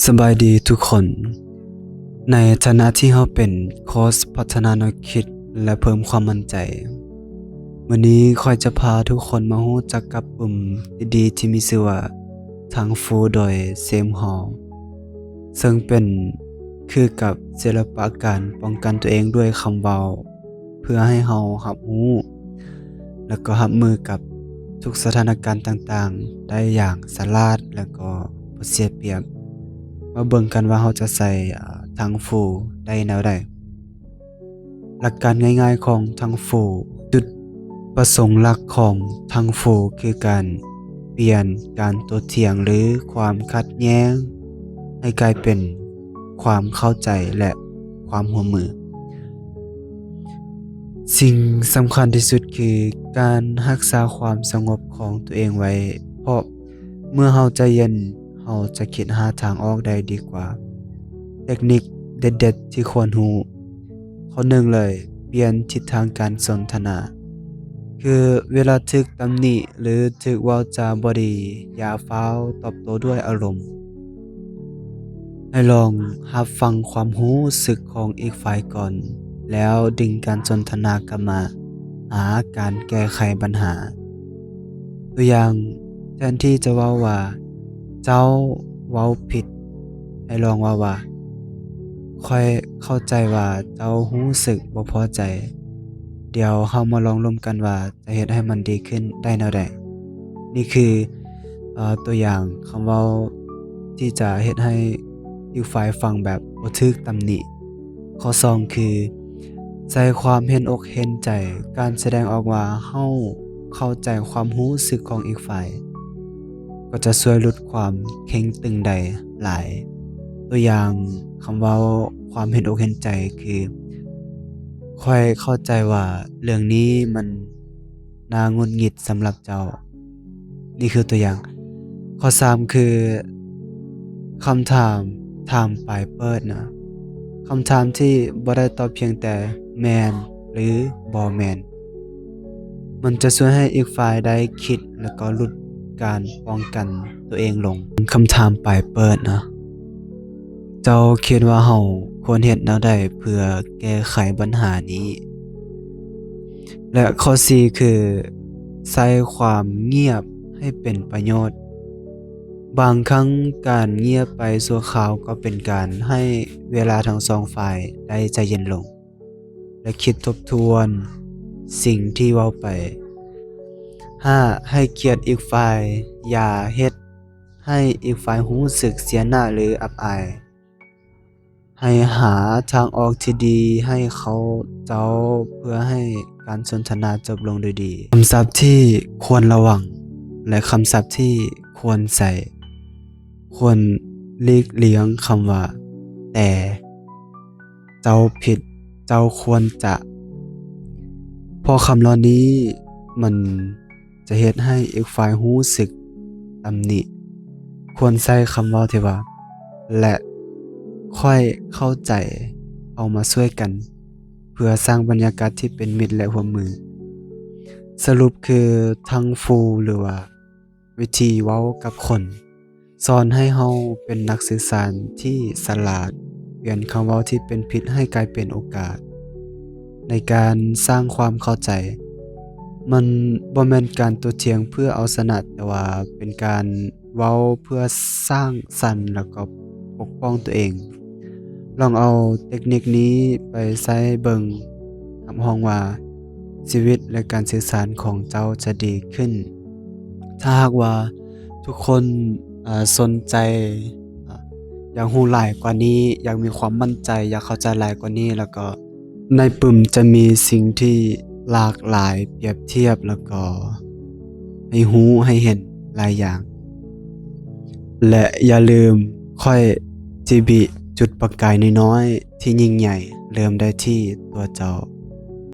ສະບາຍດີທຸກຄົນ. ໃນຖານະທີ່ເຮົາເປັນໂຄດພັດທະນາແນວຄິດ ແລະ ເພີ່ມຄວາມໝັ້ນໃຈ, ມື້ນີ້ຂ້ອຍຈະພາທຸກຄົນມາຮູ້ຈັກກັບປຸ່ມດີໆທີ່ມີຊື່ວ່າ Thang Fu ໂດຍ James Hall ເຊິ່ງເປັນຄືກັບສິລະປະການປ້ອງກັນຕົວເອງດ້ວຍຄຳເວົ້າ ເພື່ອໃຫ້ເຮົາຮັບຮູ້ ແລ້ວກໍຮັບມືກັບທຸກສະຖານະການຕ່າງໆໄດ້ຢ່າງສະຫຼາດ ແລ້ວກໍບໍ່ເສຍປຽບ. ມາເບິ່ງກັນວ່າເຮົາຈະໃຊ້ ອາ Thang Fu ໄດ້ແນວໃດ. ຫຼັກການງ່າຍໆຂອງ Thang Fu. ຈຸດປະສົງຫຼັກຂອງ Thang Fu ຄືການປ່ຽນການໂຕ້ຖຽງ ຫຼື ຄວາມຂັດແຍ້ງ ໃຫ້ກາຍເປັນຄວາມເຂົ້າໃຈ ແລະ ຄວາມຮ່ວມມື. ສິ່ງສຳຄັນທີ່ສຸດຄືການຮັກສາຄວາມສະຫງົບຂອງຕົວເອງໄວ້, ເພາະເມື່ອເຮົາໃຈເຢັນ, ເຮົາຈະຄິດຫາທາງອອກໄດ້ດີກວ່າ. ເຕັກນິກເດັດໆທີ່ຄວນຮູ້. ຂໍ້ໜຶ່ງເລີຍ, ປ່ຽນທິດທາງການສົນທະນາ. ຄືເວລາຖືກຕຳໜິ ຫຼື ຖືກເວົ້າຈາບໍ່ດີ, ຢ່າຟ້າວຕອບໂຕ້ດ້ວຍອາລົມ. ໃຫ້ລອງຮັບຟັງຄວາມຮູ້ສຶກຂອງອີກຝ່າຍກ່ອນ, ແລ້ວດຶງການສົນທະນາກັບມາຫາການແກ້ໄຂບັນຫາ. ຕົວຢ່າງ, ແທນທີ່ຈະເວົ້າວ່າ ເຈົ້າເວົ້າຜິດ, ໃຫ້ລອງເວົ້າວ່າ ຂ້ອຍເຂົ້າໃຈວ່າເຈົ້າຮູ້ສຶກບໍ່ພໍໃຈ. ດຽວເຮົາມາລອງລົມກັນວ່າຈະເຮັດໃຫ້ມັນດີຂຶ້ນໄດ້ແນວໃດ. ນີ້ຄື ເອີ ຕົວຢ່າງຄຳເວົ້າທີ່ຈະເຮັດໃຫ້ອີກຝ່າຍຟັງແບບບໍ່ຖືກຕຳໜິ. ຂໍ້ສອງຄື ໃຊ້ຄວາມເຫັນອົກເຫັນໃຈ. ການສະແດງອອກວ່າເຮົາເຂົ້າໃຈຄວາມຮູ້ສຶກຂອງອີກຝ່າຍ ກໍຈະຊ່ວຍຫຼຸດຄວາມເຄັ່ງຕຶງໄດ້ຫຼາຍ. ຕົວຢ່າງຄຳເວົ້າຄວາມເຫັນອົກເຫັນໃຈຄື ຂ້ອຍເຂົ້າໃຈວ່າເລື່ອງນີ້ມັນໜ້າຫງຸດຫງິດສຳລັບເຈົ້າ. ນີ້ຄືຕົວຢ່າງ. ຂໍ້ສາມຄື ຄຳຖາມ ຖາມປາຍເປີດນະ. ຄຳຖາມທີ່ບໍ່ໄດ້ຕອບພຽງແຕ່ແມ່ນ ຫຼື ບໍ່ແມ່ນ. ມັນຈະຊ່ວຍໃຫ້ອີກຝ່າຍໄດ້ຄິດ ແລ້ວກໍຫຼຸດການປ້ອງກັນຕົວເອງລົງ. ຄຳຖາມປາຍເປີດນະ. ເຈົ້າຄິດວ່າເຮົາຄວນເຮັດແນວໃດເພື່ອແກ້ໄຂບັນຫານີ້? ແລະ ຂໍ້ສີ່ຄື ໃຊ້ຄວາມງຽບໃຫ້ເປັນປະໂຫຍດ. ບາງຄັ້ງການງຽບໄປຊົ່ວຄາວກໍເປັນການໃຫ້ເວລາທັງສອງຝ່າຍໄດ້ໃຈເຢັນລົງ ແລະ ຄິດທົບທວນສິ່ງທີ່ເວົ້າໄປ. ຫ້າ ໃຫ້ກຽດອີກຝ່າຍ. ຢ່າເຮັດໃຫ້ອີກຝ່າຍຮູ້ສຶກເສຍໜ້າ ຫຼື ອັບອາຍ. ໃຫ້ຫາທາງອອກທີ່ດີໃຫ້ເຂົາເຈົ້າ ເພື່ອໃຫ້ການສົນທະນາຈົບລົງດ້ວຍດີ. ຄຳສັບທີ່ຄວນລະວັງ ແລະ ຄຳສັບທີ່ຄວນໃຊ້. ຄວນຫຼີກລ່ຽງຄຳວ່າ ແຕ່, ເຈົ້າຜິດ, ເຈົ້າຄວນຈະ, ເພາະຄຳເຫຼົ່ານີ້ມັນ ຈະເຮັດໃຫ້ອີກຝ່າຍຮູ້ສຶກຕຳໜິ. ຄວນໃຊ້ຄຳເວົ້າທີ່ວ່າ ແລະ ຂ້ອຍເຂົ້າໃຈ ເອົາມາຊ່ວຍກັນ ເພື່ອສ້າງບັນຍາກາດທີ່ເປັນມິດ ແລະ ຮ່ວມມື. ສະຫຼຸບຄື Thang Fu ຫຼືວ່າ ວິທີເວົ້າກັບຄົນ ສອນໃຫ້ເຮົາເປັນນັກສື່ສານທີ່ສະຫຼາດ, ປ່ຽນຄຳເວົ້າທີ່ເປັນພິດໃຫ້ກາຍເປັນໂອກາດໃນການສ້າງຄວາມເຂົ້າໃຈ. ມັນບໍ່ແມ່ນການໂຕ້ຖຽງເພື່ອເອົາຊະນະ, ແຕ່ວ່າເປັນການເວົ້າເພື່ອສ້າງສັນ ແລ້ວກໍປົກປ້ອງຕົວເອງ. ລອງເອົາເຕັກນິກນີ້ໄປໃຊ້ເບິ່ງ, ຮັບຮອງວ່າຊີວິດ ແລະ ການສື່ສານຂອງເຈົ້າຈະດີຂຶ້ນ. ຖ້າຫາກວ່າທຸກຄົນ ເອີ ສົນໃຈ ເອີ ຢາກຮູ້ຫຼາຍກວ່ານີ້, ຢາກມີຄວາມໝັ້ນໃຈ, ຢາກເຂົ້າໃຈຫຼາຍກວ່ານີ້, ແລ້ວກໍໃນປຶ້ມຈະມີສິ່ງທີ່ຫຼາກຫຼາຍປຽບທຽບ ແລ້ວກໍໃຫ້ຮູ້ໃຫ້ເຫັນຫຼາຍຢ່າງ. ແລະ ຢ່າລືມ, ຂ້ອຍຊິບິຈຸດປະກາຍນ້ອຍໆທີ່ຍິ່ງໃຫຍ່ ເລີ່ມໄດ້ທີ່ຕົວເຈົ້າ.